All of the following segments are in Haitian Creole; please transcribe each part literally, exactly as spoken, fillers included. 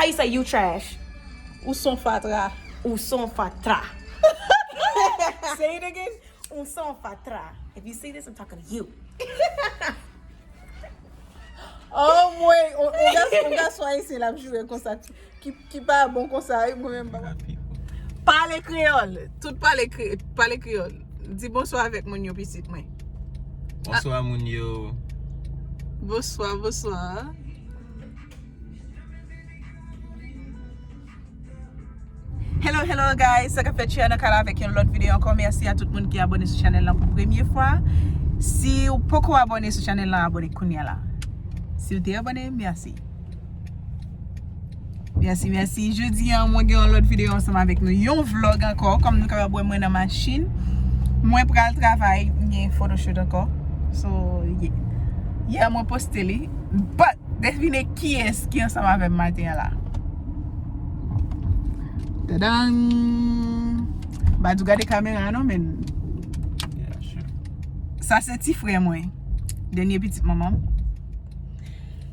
How you say you trash? Ou son fatra. Ou son fatra. Say it again. Ou son fatra. If you see this, I'm talking to you. Oh, mwen, on, on gason, on gason ayisyen l ap joure konsa, ki, ki pa bon konsa, wi, mwen menm pa. Pale kreyòl. Tout pale kre, pale kreyòl. Di bonswa avèk moun yo, pitit mwen. Bonswa, moun yo. Bonswa, bonswa. Hello, hello guys, sa k ap fèt, Chia nan kay la avèk yon lòt videyo ankò. Mèsi a tout moun ki abòne sou chanèl lan pou premye fwa. Si w poko abòne sou chanèl lan, abòne kounye a la. Si w te abòne, mèsi. Mèsi, mèsi. Jodi a, mwen gen yon lòt videyo ansanm avèk nou. Yon vlog ankò. Kòm nou kapab wè mwen nan machin. Mwen pral travay. M gen photoshoot ankò. So, yeah. Yè mwen poste li. But, devine kiyès ki ansanm avè m maten an la. Tadang! M pa di w gade kamera a non, men. Yeah, sure. Sa se ti frè mwen. Dènye pitit manman m.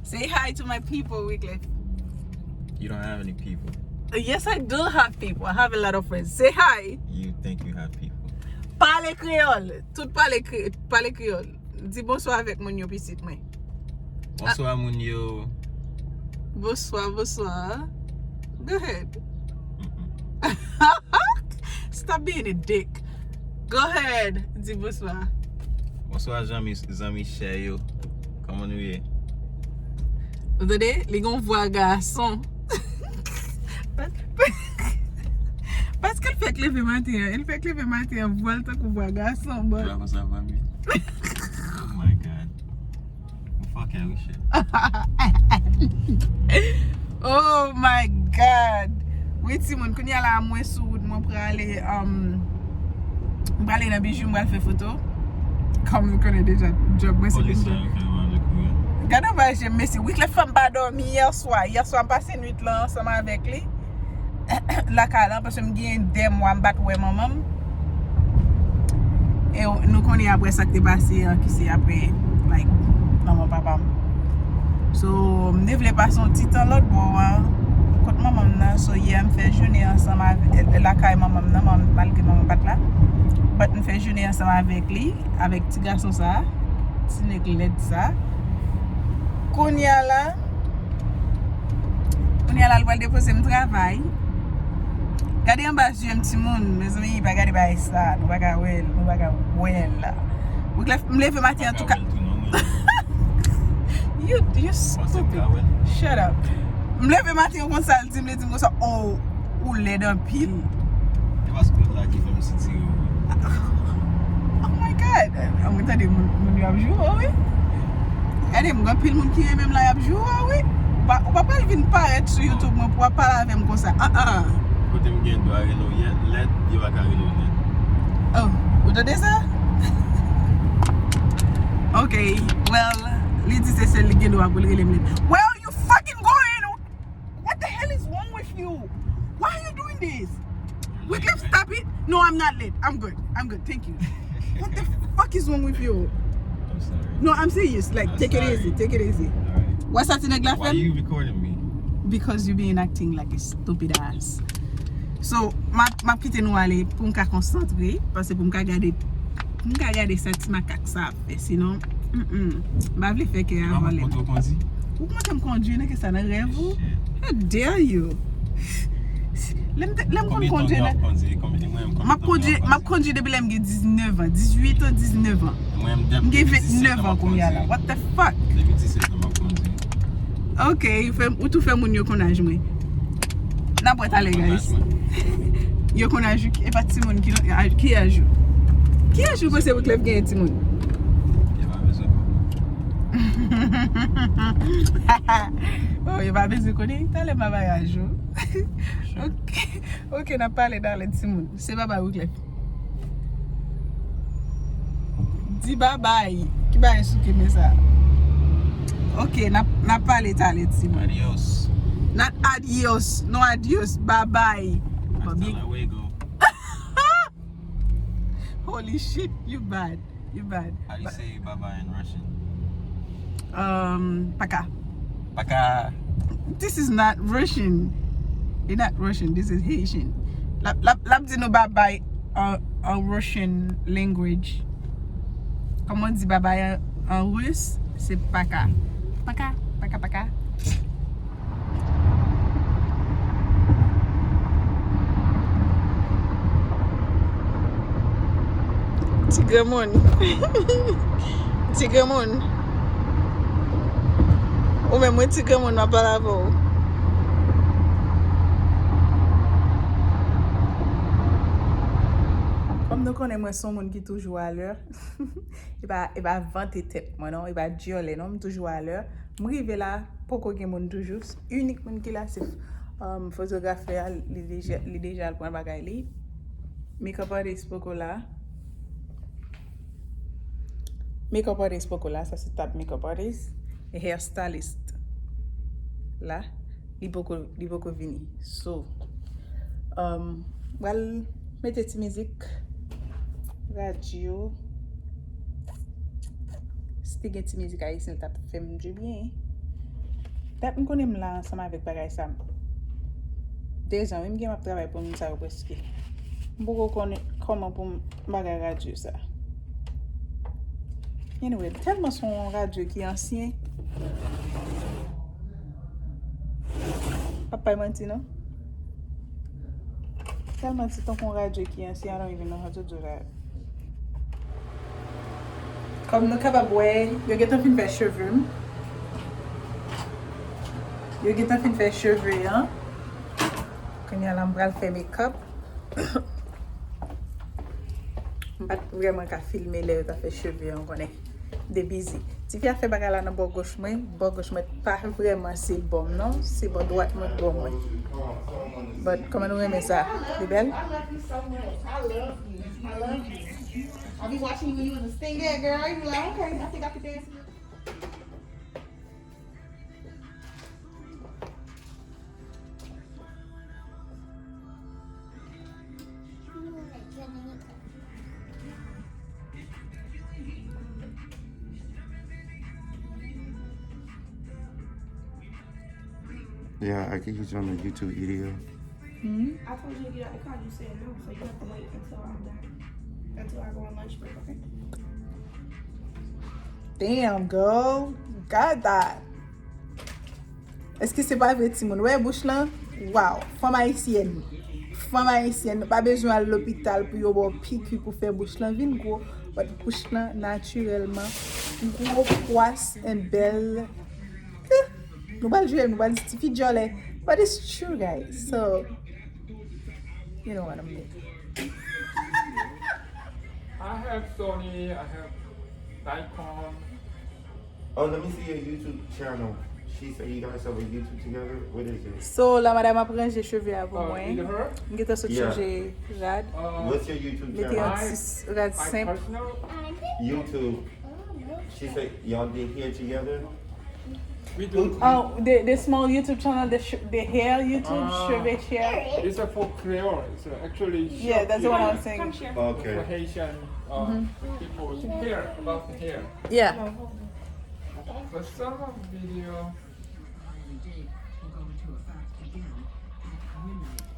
Say hi to my people, Wyclef. You don't have any people. Yes, I do have people. I have a lot of friends. Say hi. You think you have people. Pale kreyòl. Tout pale kre, pale kreyòl. Di bonswa avèk moun yo, pitit mwen. Bonswa, moun yo. Bonswa, bonswa. Go ahead. Stop being a dick. Go ahead. Di bonswa. Bonswa, zanmi, zanmi chè yo. Kòman nou ye? Ou tande? Li gon vwa gason. Paske l fèk leve maten an. L fèk leve maten an, vwa l tankou vwa gason, but Vwa konsa, fanmi. Oh my God. Mwen fòkè wi, chè. Oh my God. Wi, timoun, kounye a la, mwen sou wout, mwen prale, um, mwen prale nan Bijou, mwen pral fè foto. Kòm nou konnen deja, djòb mwen se pou m fè. Gade anba je m, mesye. Wyclef fè m pa dòmi yè swa. Yè swa, m pase nwit lan ansanm avèk li. Lakay lan, paske m gen de mwa m pa t wè manman m. E nou konnen apre sa k te pase an, ki se apre, like, lanmò papa m. So, m te vle pase yon ti tan lòt bò a, kot manman m nan. So, yè, m fè jounen ansanm avè, lakay manman m nan, man, malgre manman m pa t la. But m fè jounen ansanm avèk li, avèk ti gason sa a, ti nèg lèd sa a. Kounye a la, kounye a la, l pral depoze m travay. Gade anba je m, timoun, mezanmi, pa gade bagay sa, nou pa ka wè l, nou pa ka wè l. Wyclef, m leve maten an, antouka. You, you stupid. Shut up. M leve maten an konsa, l di m, li di m konsa, oh, ou lèd anpil. E paske w la ki fè m sitire w. Oh my God. Mwen tande moun, moun yo ap joure w, wi. Gade, m gen anpil moun ki renmen m la, y ap joure w, wi. Ou pa, ou pa pral vin parèt sou YouTube mwen pou w ap pale avè m konsa. Ah, ah. Kote m gen dwa rele w yè, lèd, yo pa ka rele w lèd. Oh, ou tande sa? Ok, well, li di se sèl li gen dwa pou l rele m lèd. Where are you fucking going? What the hell is wrong with you? Why are you doing this? Wyclef, stop it. No, I'm not late. I'm good. I'm good. Thank you. What the fuck is wrong with you? I'm sorry. No, I'm serious. Like, take it easy. Take it easy. Alright. What's that nèg la Why fè? You recording me? Because you being acting like a stupid ass. So, m ap, m ap kite nou ale pou m ka konsantre, paske pou m ka gade, pou m ka gade sa ti makak sa ap fè, sinon, mm, mm, m pa vle fè kè a vole. Ou kontwole kondwi? Ou kontan m kondwi nan ke sa nan rèv ou? How dare you? Lè m te, lè m konn kondwi nan, m ap kondwi, m ap kondwi depi lè m gen diznèf an, dizuit an, diznèf an. M gen vennèf an kounye a la. What the fuck? Depi disèt an m ap kondwi. Ok, ou tou fè moun yo konn aj mwen. N ap wè talè, guys. Yo konn aj ou, e pa timoun ki, ki aj ou. Ki aj ou panse Wyclef genyen timoun? Yo pa bezwen konnen. Oh, yo pa bezwen konnen. Talè m ap bay aj ou. Ok, ok, n ap pale talè timoun. Se papa Wyclef. Di babay. Ki bagay souke men sa? Ok, n ap, n ap pale talè timoun. Adios. Not adios. No adios. Babay. Hasta luego. Holy shit, you bad. You bad. How do you say bye bye in Russian? Um, paka. Paka. This is not Russian. You're not Russian. This is Haitian. L ap, l ap, l ap di nou babay an, an Russian language. Kòman w di babay an, an ris? Se paka. Paka, paka, paka. Ti granmoun. Ti granmoun. Ou menm, wi, ti granmoun, m ap pale avè w. Kòm nou konnen mwen se yon moun ki toujou alè, e pa, e pa vante tèt mwen non, e pa dyòlè non, m toujou alè. M rive la, poko gen moun toujou. Inik moun ki la, se, um, fotografè a, li deja, li deja al pran bagay li. Makeup artist poko la. Makeup artist poko la, sa se tab makeup artist. E hairstylist la, li poko, li poko vini. So, um, m pral mete ti mizik radyo. Si te gen ti mizik ayisyen, l t ap fè m dibyen. Dat m konnen m la ansanm avèk bagay sa. Dezan, wi, m gen m ap travay pou moun sa yo prèske. M poko konnen kòman pou m bagay radyo sa. Anyway, tèlman se yon radyo ki ansyen. Pap bay manti non. Tèlman se tankou yon radyo ki ansyen, I don't even know how to do that. Kòm nou kapab wè, yo gentan fin fè cheve m. Yo gentan fin fè cheve an. Kounye a la, m pral fè makeup. M pa t vrèman ka filme lè yo t ap fè cheve an, konnen. De bizi. Tifi a fè bagay la nan bò goch mwen. Bò goch mwen pa vrèman se bò m non. Se bò dwat mwen k bò mwen. But kòman nou renmen sa? Li bèl? I love you so much. I love you. I love you. I be watching you when you was a singlet girl. You be like, okay, I think I could dance. Yeah, I think he's on the YouTube video. Hmm? I told you to get out the car, you said no, so you have to wait until I'm done. Until I go on lunch break, okay? Damn, girl. You got that. Èske se pa vre, timoun? Wè bouch lan? Waw, fanm ayisyèn. Fanm ayisyèn, nou pa bezwen al lopital pou yo ba w piki pou fè bouch lan vin gwo. But bouch lan natirèlman gwo, pwas, and bèl. Nou pral jwe, nou pral di tifi dyòlè. But it's true, guys. So, you know what I mean. I have Sony, I have Nikon. Oh, let me see your YouTube channel. She said you guys have a YouTube together. What is it? So, la madam ap ranje cheve a pou mwen. M gentan sot chanje rad. What's your YouTube channel? Mete yon ti rad senp. YouTube. She said y'all did hair together. We do. Oh, the, the small YouTube channel, the, sh- the hair YouTube, cheve hair. It's a for Creole. It's a actually yeah, that's the one I was saying. Okay. For Haitian uh, people hair, about the hair. Yeah. But some of the video.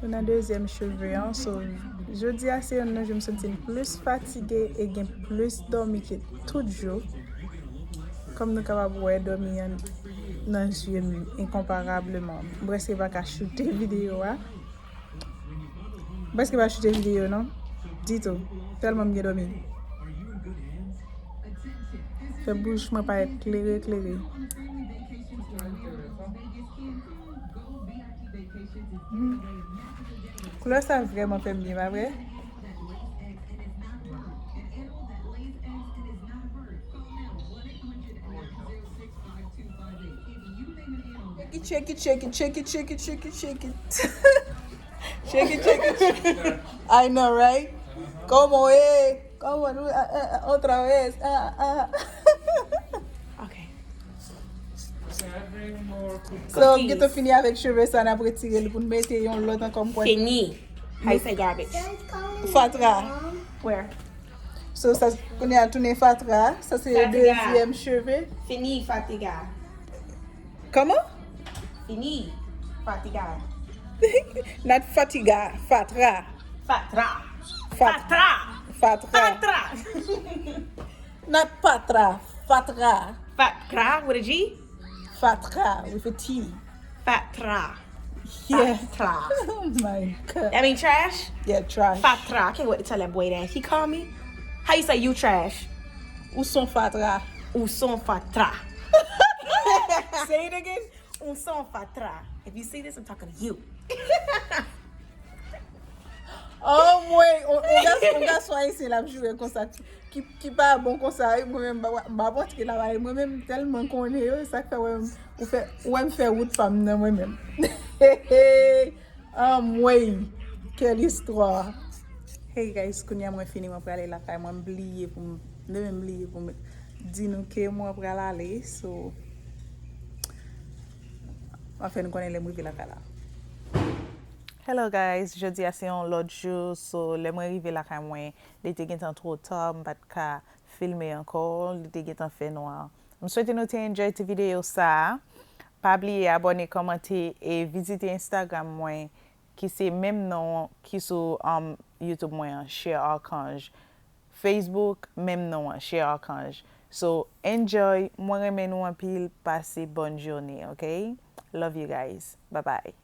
Mwen nan dezyèm cheve an, so jodi a se youn nan jou m santi m plis fatige e gen plis dòmi ke tout jou. Kòm nou kapab wè, dòmi an nan zye m enkonparableman. M prèske pa ka choute videyo a. M prèske pa choute videyo non. Ditou. Tèlman m gen dòmi. Fè bouch mwen parèt klere klere. Hmm. Koulè sa vrèman fè m byen, pa vre? Shake it, shake it, shake it, shake it, shake it, shake it, shake it. Shake it, shake it, shake it. I know, right? Como es? Como no? Ah, ah, ah, otra vez. Ah, ah. Okay. So, gentan fini avèk cheve sa, n ap retire li pou n mete yon lòt ankò, m kwè. Fini. How you say garbage? Fatra. Where? So, sa, kounye a tounen fatra. Sa se dezyèm cheve. Fini, fatiga. Kòman? Fini. Fatiga. Not fatiga, fatra. Fatra. Fat- Fatra. Fatra. Fatra. Not patra, fatra. Fatra with a G. Fatra with a T. Fatra. Yeah. Fatra. Oh my god. That mean trash? Yeah, trash. Fatra. I can't wait to tell that boy that. He called me. How you say you trash? Ou son fatra. Ou son fatra. Say it again. Ou son fatra. If you see this, I'm talking to you. Oh mwen, on, on gason, on gason ayisyen l ap joure konsa ki, ki pa bon konsa. Mwen menm, m pa panse ke la bay mwen menm tèlman konnen yo, sa k fè wè m, ou fè, ou wè m fè wout pa m nan mwen menm. Anmwey, quelle histoire. Hey guys, kounye a mwen fini, mwen prale lakay mwen, m bliye pou m, mwen menm bliye pou m di nou ke mwen pral ale, so m ap fè nou konnen lè m rive lakay la. Hello guys, jodi a se yon lòt jou, so lè mwen rive lakay mwen, li te gentan twò ta, m pa t ka filme ankò, li te gentan fè nwa. M swete nou te enjoy ti videyo sa a. Pa bliye abòne, kòmante e vizite Instagram mwen ki se menm non ki sou um, YouTube mwen an, Cher Archange. Facebook, menm non an, Cher Archange. So, enjoy, mwen renmen nou anpil, pase bòn jounen, ok? Love you guys. Bye bye.